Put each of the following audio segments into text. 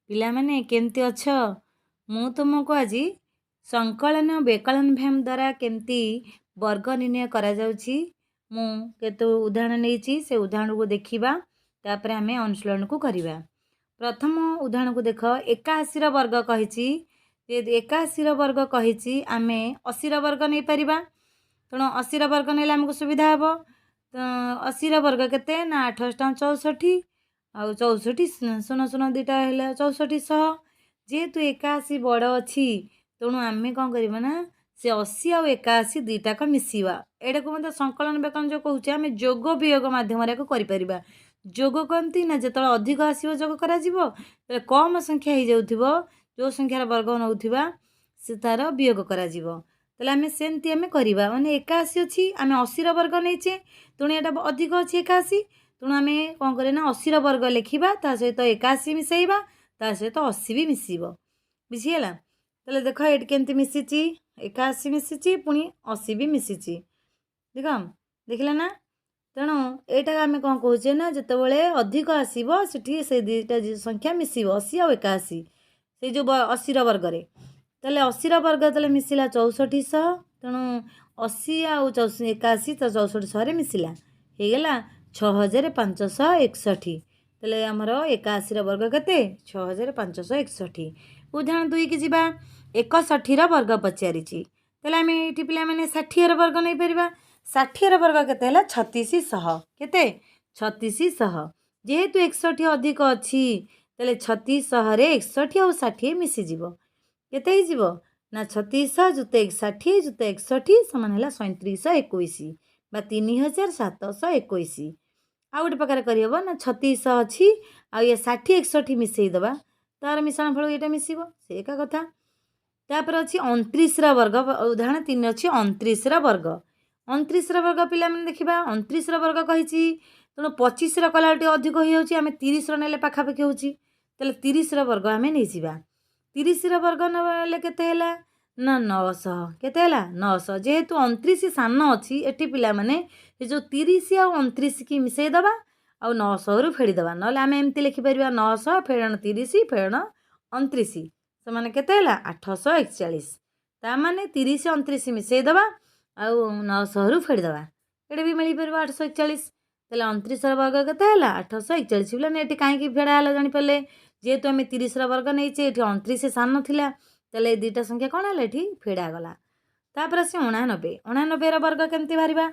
ପିଲାମାନେ, କେମିତି ଅଛ? ମୁଁ ତୁମକୁ ଆଜି ସଂକଳନ ବ୍ୟକଳନ ଭ୍ୟାମ୍ ଦ୍ୱାରା କେମିତି ବର୍ଗ ନିର୍ଣ୍ଣୟ କରାଯାଉଛି, ମୁଁ କେତେ ଉଦାହରଣ ନେଇଛି, ସେ ଉଦାହରଣକୁ ଦେଖିବା, ତାପରେ ଆମେ ଅନୁଶୀଳନକୁ କରିବା। ପ୍ରଥମ ଉଦାହରଣକୁ ଦେଖ। 81ର ବର୍ଗ କହିଛି। ଯେହେତୁ 81ର ବର୍ଗ କହିଛି, ଆମେ 80ର ବର୍ଗ ନେଇପାରିବା। ତେଣୁ 80ର ବର୍ଗ ନେଲେ ଆମକୁ ସୁବିଧା ହେବ। ତ 80ର ବର୍ଗ କେତେ ନା ଆଠ ଅଷ୍ଟା 64, ଆଉ 64 ଶୂନ ଶୂନ ଦୁଇଟା ହେଲା 6400। ଯେହେତୁ 81 ବଡ଼ ଅଛି, ତେଣୁ ଆମେ କ'ଣ କରିବା ନା ସେ 80 ଆଉ 81 ଦୁଇଟାକ ମିଶିବା। ଏଇଟାକୁ ମଧ୍ୟ ସଂକଳନ ବ୍ୟକଳନ ଯେଉଁ କହୁଛେ ଆମେ, ଯୋଗ ବିୟୋଗ ମାଧ୍ୟମରେ ଏହାକୁ କରିପାରିବା। ଯୋଗ କହନ୍ତି ନା ଯେତେବେଳେ ଅଧିକ ଆସିବ ଯୋଗ କରାଯିବ, ଯେତେବେଳେ କମ୍ ସଂଖ୍ୟା ହେଇଯାଉଥିବ, ଯେଉଁ ସଂଖ୍ୟାର ବର୍ଗ ନେଉଥିବା, ସେ ତା'ର ବିୟୋଗ କରାଯିବ। ତାହେଲେ ଆମେ ସେମିତି ଆମେ କରିବା। ମାନେ 81 ଅଛି, ଆମେ 80ର ବର୍ଗ ନେଇଛେ, ତେଣୁ ଏଇଟା ଅଧିକ ଅଛି 81। ତେଣୁ ଆମେ କ'ଣ କରିବା ନା 80ର ବର୍ଗ ଲେଖିବା, ତା ସହିତ 81 ମିଶାଇବା, ତା ସହିତ 80 ବି ମିଶିବ। ବୁଝିହେଲା? ତାହେଲେ ଦେଖ, ଏଇଠି କେମିତି ମିଶିଛି। 81 ମିଶିଛି, ପୁଣି 80 ବି ମିଶିଛି। ଦେଖ, ଦେଖିଲେ ନା? ତେଣୁ ଏଇଟା ଆମେ କ'ଣ କହୁଛେ ନା ଯେତେବେଳେ ଅଧିକ ଆସିବ, ସେଠି ସେ ଦୁଇଟା ସଂଖ୍ୟା ମିଶିବ, 80 ଆଉ 81, ସେଇ ଯେଉଁ 80ର ବର୍ଗରେ। ତାହେଲେ 80ର ବର୍ଗ ଯେତେବେଳେ ମିଶିଲା 6400, ତେଣୁ 80 ଆଉ 81 ତ 6400ରେ ମିଶିଲା, ହେଇଗଲା 6561। ତାହେଲେ ଆମର 81ର ବର୍ଗ କେତେ? 6561। ଉଦାହରଣ 2କି ଯିବା। 61ର ବର୍ଗ ପଚାରିଛି। ତାହେଲେ ଆମେ ଏଇଠି ପିଲାମାନେ 60ର ବର୍ଗ ନେଇପାରିବା। 60ର ବର୍ଗ କେତେ ହେଲା? 3600। କେତେ? 3600। ଯେହେତୁ 61 ଅଧିକ ଅଛି, ତାହେଲେ 3600ରେ 61 ଆଉ 60 ମିଶିଯିବ। କେତେ ହେଇଯିବ ନା 3600 ଯୁକ୍ତ 60 ଯୁକ୍ତ 61 ସମାନ ହେଲା 3721 ବା 3721। ଆଉ ଗୋଟେ ପ୍ରକାର କରିହେବ ନା 3600 ଅଛି ଆଉ ଇଏ 60 61 ମିଶେଇ ଦେବା, ତାର ମିଶାଣ ଫଳ ଏଇଟା ମିଶିବ, ସେ ଏକା କଥା। ତାପରେ ଅଛି 29ର ବର୍ଗ। ଉଦାହରଣ 3 ଅଛି 29ର ବର୍ଗ। 29ର ବର୍ଗ ପିଲାମାନେ ଦେଖିବା। 29ର ବର୍ଗ କହିଛି, ତେଣୁ 25ର କଲା ଟିକେ ଅଧିକ ହେଇଯାଉଛି। ଆମେ 30ର ନେଲେ ପାଖାପାଖି ହେଉଛି। ତାହେଲେ 30ର ବର୍ଗ ଆମେ ନେଇଯିବା। 30ର ବର୍ଗ ନେଲେ କେତେ ହେଲା ନା 900। କେତେ ହେଲା? 900। ଯେହେତୁ 29 ସାନ ଅଛି, ଏଠି ପିଲାମାନେ ସେ ଯେଉଁ 30 ଆଉ 29କି ମିଶାଇ ଦେବା ଆଉ 900ରୁ ଫେଡ଼ିଦେବା। ନହେଲେ ଆମେ ଏମିତି ଲେଖିପାରିବା, 900 ଫେଡ଼ଣ 30 ଫେଡ଼ଣ 29, ସେମାନେ କେତେ ହେଲା? 841। ତା ମାନେ 30 29 ମିଶାଇ ଦେବା ଆଉ 900ରୁ ଫେଡ଼ିଦେବା, ଏଇଟା ବି ମିଳିପାରିବ 841। ତାହେଲେ 29ର ବର୍ଗ କେତେ ହେଲା? 841। ପିଲାମାନେ, ଏଠି କାହିଁକି ଫେଡ଼ା ହେଲା ଜାଣିପାରିଲେ? ଯେହେତୁ ଆମେ 30ର ବର୍ଗ ନେଇଛେ, ଏଠି 29 ସାନ ଥିଲା, ତାହେଲେ ଏ ଦୁଇଟା ସଂଖ୍ୟା କ'ଣ ହେଲା? ଏଠି ଫେଡ଼ା ଗଲା। ତାପରେ ଆସି 89। 89ର ବର୍ଗ କେମିତି ବାହାରିବା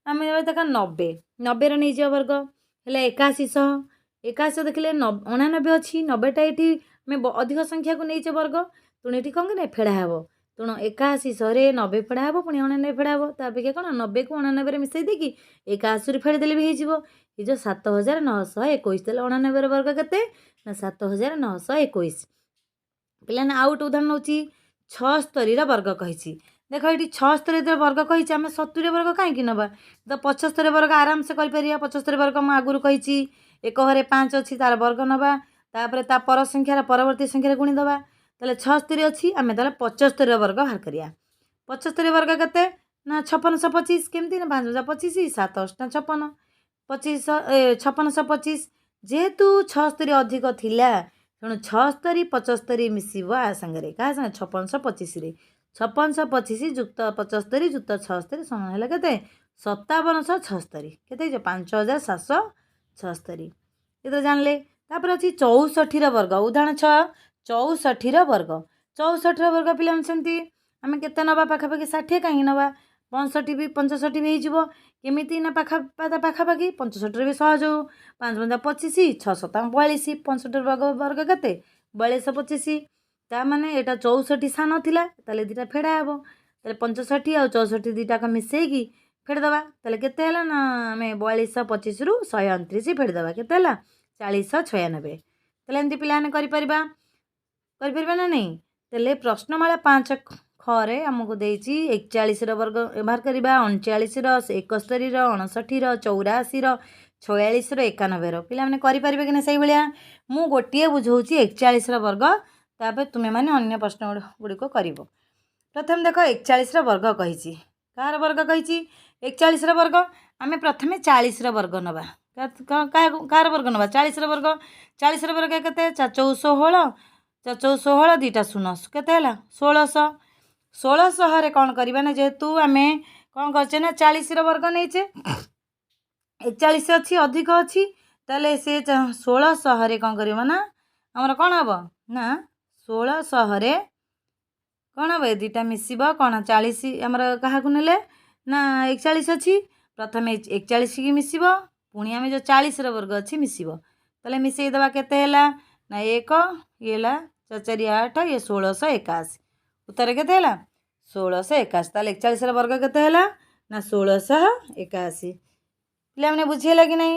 ଆମେ? ଦେଖ, 90, 90ର ନେଇଯିବା ବର୍ଗ ହେଲା 8100। 81 ଦେଖିଲେ 89 ଅଛି, 90ଟା ଏଠି ଆମେ ଅଧିକ ସଂଖ୍ୟାକୁ ନେଇଛେ ବର୍ଗ, ତେଣୁ ଏଠି କ'ଣ କି ଫେଡ଼ା ହେବ। ତେଣୁ 8100ରେ 90 ଫେଡ଼ା ହେବ, ପୁଣି 89 ଫେଡ଼ା ହେବ। ତା ଅପେକ୍ଷା କ'ଣ 90କୁ 89ରେ ମିଶାଇ ଦେଇକି 81ରୁ ଫେଡ଼ି ଦେଲେ ବି ହେଇଯିବ। ହେଇଯିବ 7921। ତାହେଲେ 89ର ବର୍ଗ କେତେ ନା 7921। ପିଲାମାନେ, ଆଉ ଗୋଟେ ଉଦାହରଣ ନେଉଛି। 76ର ବର୍ଗ କହିଛି। ଦେଖ, ଏଠି 76 ଯେତେବେଳେ ବର୍ଗ କହିଛି, ଆମେ 70 ବର୍ଗ କାହିଁକି ନେବା? ତ 75 ବର୍ଗ ଆରାମସେ କରିପାରିବା। 75 ବର୍ଗ ମୁଁ ଆଗରୁ କହିଛି, ଏକ ଘରେ ପାଞ୍ଚ ଅଛି, ତାର ବର୍ଗ ନେବା, ତାପରେ ତା ପର ସଂଖ୍ୟାର ପରବର୍ତ୍ତୀ ସଂଖ୍ୟାରେ ଗୁଣି ଦେବା। ତାହେଲେ 76 ଅଛି, ଆମେ ତାହେଲେ 75ର ବର୍ଗ ବାହାର କରିବା। 75 ବର୍ଗ କେତେ ନା 5625। କେମିତି ନା ପାଞ୍ଚ ପଞ୍ଚା 25, ସାତ ଅଷ୍ଟା 56, 25 5625। ଯେହେତୁ 76 ଅଧିକ ଥିଲା, ତେଣୁ 76 75 ମିଶିବ ଆ ସାଙ୍ଗରେ। କାହା ସାଙ୍ଗେ? 5625ରେ। 5625 ଯୁକ୍ତ 75 ଯୁକ୍ତ 76 ସମାନ ହେଲା କେତେ? 5776। କେତେ ହେଇଯିବ? 5776। ଏଥିରେ ଜାଣିଲେ। ତାପରେ ଅଛି 64ର ବର୍ଗ। ଉଦାହରଣ 6, 64ର ବର୍ଗ। 64ର ବର୍ଗ ପିଲାମାନେ ସେମିତି ଆମେ କେତେ ନେବା? ପାଖାପାଖି 60 କାହିଁକି ନେବା? 65 ବି, 65 ବି ହେଇଯିବ। କେମିତି ନା ପାଖାପାଖି 65ରେ ବି ସହଜ ହଉ। ପାଞ୍ଚ ପଞ୍ଚା 25, ଛଅ ସତା 42। 65 ବର୍ଗ କେତେ? 4225। ତା ମାନେ ଏଇଟା 64 ସାନ ଥିଲା, ତାହେଲେ ଦୁଇଟା ଫେଡ଼ା ହେବ। ତାହେଲେ 65 ଆଉ 64 ଦୁଇଟାକ ମିଶେଇକି ଫେଡ଼ିଦେବା। ତାହେଲେ କେତେ ହେଲା ନା ଆମେ 4225ରୁ 129 ଫେଡ଼ିଦେବା, କେତେ ହେଲା? 4096। ତାହେଲେ ଏମିତି ପିଲାମାନେ କରିପାରିବା, କରିପାରିବା ନା ନାହିଁ? ତାହେଲେ ପ୍ରଶ୍ନମାଳା 5 ଖରେ ଆମକୁ ଦେଇଛି 41ର ବର୍ଗ ବାହାର କରିବା, 39ର, 71ର, 59ର, 84ର, 46ର, 91ର। ପିଲାମାନେ କରିପାରିବେ କି ନା ସେଇଭଳିଆ? ମୁଁ ଗୋଟିଏ ବୁଝାଉଛି 41ର ବର୍ଗ, ତାପରେ ତୁମେମାନେ ଅନ୍ୟ ପ୍ରଶ୍ନ ଗୁଡ଼ିକ କରିବ। ପ୍ରଥମେ ଦେଖ, 41ର ବର୍ଗ କହିଛି। କାହାର ବର୍ଗ କହିଛି? 41ର ବର୍ଗ। ଆମେ ପ୍ରଥମେ 40ର ବର୍ଗ ନେବା। କାହାକୁ କାହାର ବର୍ଗ ନେବା? 40ର ବର୍ଗ। 40ର ବର୍ଗ କେତେ? ଚାରି ଚଉ 16, ଚାରି ଚଉ 16, ଦୁଇଟା ଶୂନ, କେତେ ହେଲା? 1600। 1600ରେ କ'ଣ କରିବା ନା, ଯେହେତୁ ଆମେ କ'ଣ କରିଛେ ନା 40ର ବର୍ଗ ନେଇଛେ, 41 ଅଛି, ଅଧିକ ଅଛି, ତାହେଲେ ସେ 1600ରେ କ'ଣ କରିବ ନା ଆମର କ'ଣ ହେବ ନା 1600ରେ କ'ଣ ହେବ? ଏ ଦୁଇଟା ମିଶିବ। କ'ଣ 40 ଆମର କାହାକୁ ନେଲେ ନା 41 ଅଛି। ପ୍ରଥମେ 41କି ମିଶିବ, ପୁଣି ଆମେ ଯେଉଁ 40ର ବର୍ଗ ଅଛି ମିଶିବ। ତାହେଲେ ମିଶେଇ ଦେବା। କେତେ ହେଲା ନା ଏକ, ଇଏ ହେଲା ଚାରି ଚାରି ଆଠ, ଇଏ 1681। ଉତ୍ତର କେତେ ହେଲା? 1681। ତାହେଲେ 41ର ବର୍ଗ କେତେ ହେଲା ନା 1681। ପିଲାମାନେ, ବୁଝିହେଲା କି ନାହିଁ?